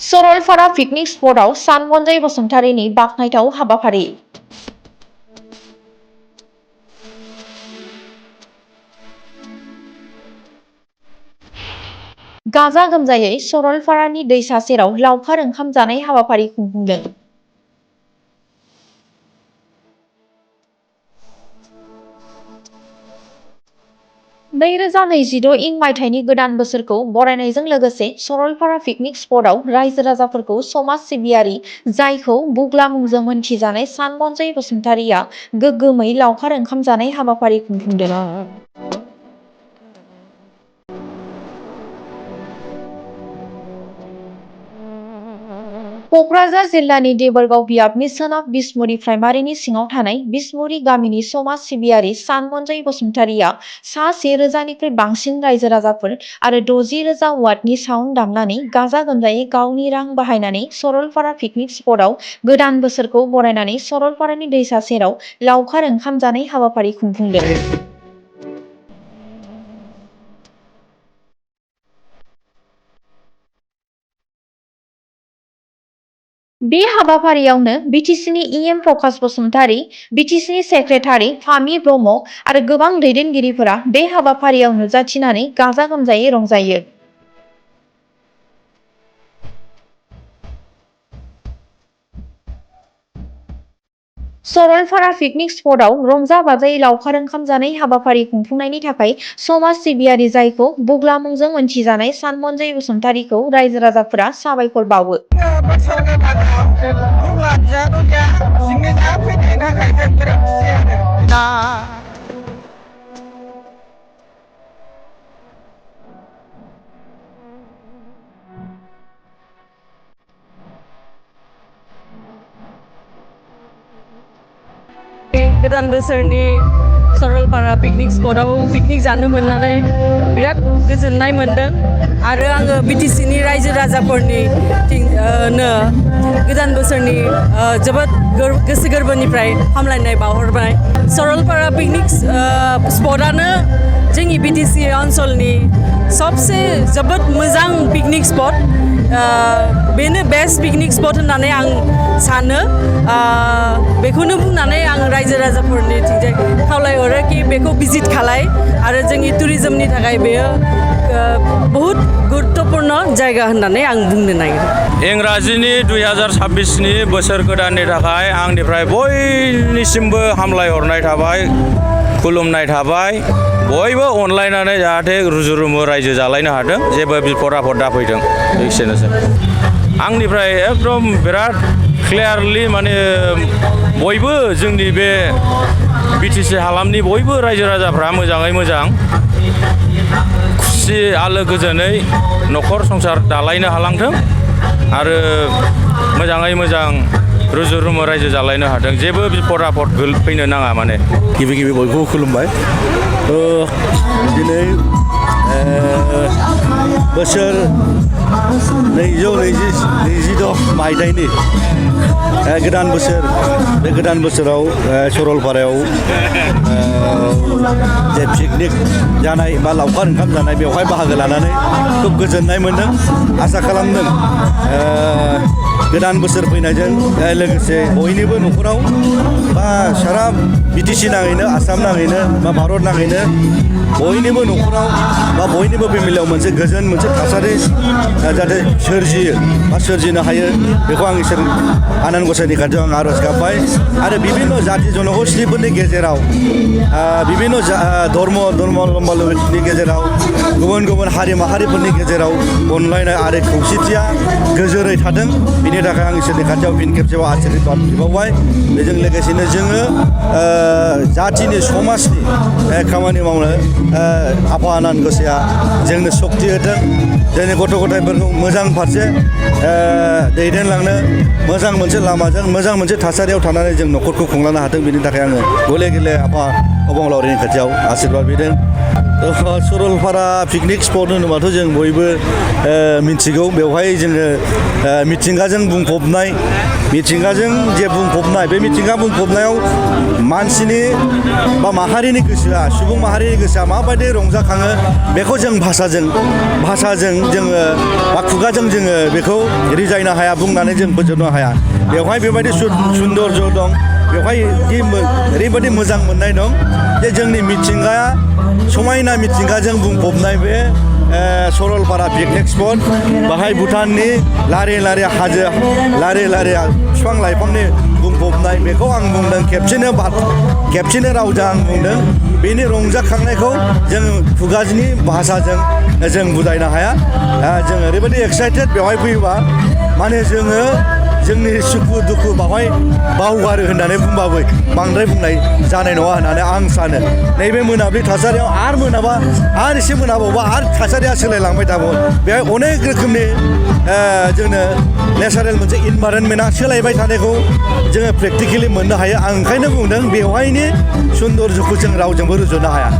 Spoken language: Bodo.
सरलपारा पिकनिक स्पटआव सानमन्जय बसुमतारीनि बाखनायथाव हाबाफारि। गाजा गोमजायै सरलपारानि दैसा सेराव लावखार ओंखाम जानाय हाबाफारि खुंफुंदों। 2026 मायथाइनि गोदान बोसोरखौ बरायनायजों लोगोसे सरलपारा पिकनिक स्पटआव रायजो राजाफोरखौ समाज सिबियारि जायखौ बुग्ला मुंजों मोनथिजानाय सानमन्जय बसुमतारीया गोग्गोमै लावखार ओंखाम जानाय हाबाफारि खुंफुंदों। कक्राझार जिल्लानि देबोरगाव बियाबनि सोनाब बिसमुरि प्राइमारिनि सिङाव थानाय बिसमुरि गामिनि समाज सिबियारि सानमन्जय बसुमतारीया सा 1,000निख्रुइ बांसिन रायजो राजाफोर आरो 60,000 वाटनि साउन्ड दामनानै गाजा गोमजायै गावनि रां बाहायनानै सरलपारा पिकनिक स्पटआव गोदान बोसोरखौ बरायनानै सरलपारानि दैसा सेराव लावखार ओंखाम जानाय हाबाफारि खुंफुंदों। बे हाबाफारियावनो बिटिसिनि इएम प्रकाश बसुमतारी, बिटिसिनि सेक्रेटारि फामि ब्रह्म आरो गोबां दैदेनगिरिफोरा बे हाबाफारियाव नुजाथिनानै गाजा गोमजायै रंजायो। सरलपारा पिकनिक स्पटआव रंजा बाजायै लावखार ओंखाम जानाय हाबाफारि खुंफुंनायनि थाखाय समाज सिबियारि जायखौ बुग्ला मुंजों मोनथिजानाय सानमन्जय बसुमतारीखौ रायजो राजाफोरा साबायखर बावो। गोदान बोसोरनि सरलपारा पिकनिक स्पटआव पिकनिक जानो मोननानै बिराद गोजोननाय मोनदों आरो आङो बिटिसिनि रायजो राजाफोरनि गोदान बोसोरनि जोबोद गोसो गोरबोनिफ्राय हामलायनाय बावहरबाय। सरलपारा पिकनिक स्पटआनो जोंनि बिटिसि ओनसोलनि सबसे जोबोद मोजां पिकनिक स्पट। बेनो बेस्ट पिकनिक स्पट होननानै आं सानो। बेखौनो बुंनानै आं रायजो राजाफोरनिथिंजाय खावलायहरो कि बेखौ भिजिट खालाय आरो जोंनि टुरिजमनि थाखाय बेयो बहुत गुरुत्वपूर्ण जायगा होननानै आं बुंनो नागिरो। इंराजिनि 2026नि बोसोर गोदाननि थाखाय आंनिफ्राय बयनिसिमबो हामलायहरनाय थाबाय, खुलुमनाय थाबाय। बयबो अनलायनानै जाहाथे रुजु रुमु रायजो जालायनो हादों, जेबो बिपद आफद दाफैथों, एसेनोसै। आंनिफ्राय एकदम बिराद क्लियारलि माने बयबो जोंनि बे बिटिसि हालामनि बयबो रायजो राजाफ्रा मोजाङै मोजां खुसि आलो गोजोनै न'खर संसार दालायनो हालांथों आरो मोजाङै मोजां रुजु रुमु रायजो जालायनो हाथों, जेबो बिपद आफद फैनो नाङा। माने गिबि बयखौबो खुलुमबाय। दिनै बोसोर 2026 मायथाइनि गोदान बोसोर, बे गोदान बोसोराव सरलपारायाव जे पिकनिक जानाय बा लावखार ओंखाम जानाय बेवहाय बाहागो लानानै खुब गोजोननाय मोन्दों। आसा खालामदों गोदान बोसोर फैनायजों लोगोसे बयनिबो न'खराव बा सारा बिटिसि नाङैनो, आसाम नाङैनो बा भारत नाङैनो बयनिबो न'खराव बा बयनिबो फेमिलियाव मोनसे गोजोन मोनसे थासारि जाहाथे सोरजिनो हायो, बेखौ आं इसोर आनान गसाइनि खाथियाव आं आर'ज गाबबाय। आरो बिभिन्न जाति जनगोष्ठीफोरनि गेजेराव, बिभिन्न धर्मावलम्बीनि गेजेराव, गुबुन गुबुन हारि माहारिफोरनि गेजेराव अनलायनाय आरो खौसेथिया गोजोरै थाथों, बिनि थाखाय आं इसोरनि खाथियाव फिन खेबसेबाव आशीर्बाद बिबावबाय। बेजों लोगोसेनो जोङो जातिनि समाजनि खामानि मावनो आफा आनान गसाइया जोंनो सक्ति होथों, जोंनि गथ' गथायफोरखौ मोजां फारसे दैदेनलांनो, मोजां मोनसे लामाजों मोजां मोनसे थासारियाव थानानै जों न'खरखौ खुंलांनो हाथों, बिनि थाखाय आङो गले गले आफा अबंलावरिनि खाथियाव आशीर्बाद बिदों। सरलपारा पिकनिक स्पट होनोबाथ' जों बयबो मिथिगौ बेवहाय जोङो मिथिंगाजों बुंफबनाय मिथिंगाजों जे बुंफबनाय बे मिथिंगा बुंफबनायाव मानसिनि बा माहारिनि गोसोआ सुबुं माहारिनि गोसोआ माबायदि रंजाखाङो बेखौ जों भाषाजों जोङो बा खुगाजों जोङो बेखौ रिजायनो हाया बुंनानै जों फोजोबनो हाया बेवहाय बेबायदि सुन्दर्य दं बेवहाय ओरैबायदि मोजां मोननाय दं जे जोंनि मिथिंगाया समायना मिथिंगाजों बुंफबनाय बे सरलपारा पिकनिक स्पट बाहाय भुटाननि लारि लारि हाजो लारि लारि बिफां लाइफांनि बुंफबनाय बेखौ आं बुंदों खेबसेनो रावजों आं बुंदों बेनि रंजाखांनायखौ जों खुगानि भाषाजों जों बुजायनो हाया जों ओरैबायदि एक्साइटेड बेवहाय फैयोबा माने जोङो जोंनि सुखु दुखु बावहाय बावगारो होननानै बुंबाबो बांद्राय बुंनाय जानाय नङा होननानै आं सानो नैबे मोनाबिलि थासारियाव आरो मोनाबा आरो एसे मोनाबावबा आरो थासारिया सोलायलांबाय थागोन बेहाय अनेक रोखोमनि जोंनो नेचारेल मोनसे इनभाइरनमेन्टआ सोलायबाय थानायखौ जोङो प्रेक्टिकेलि मोननो हायो आं ओंखायनो बुंदों बेवहायनि सुन्दर्यखौ जों रावजोंबो रुजुनो हाया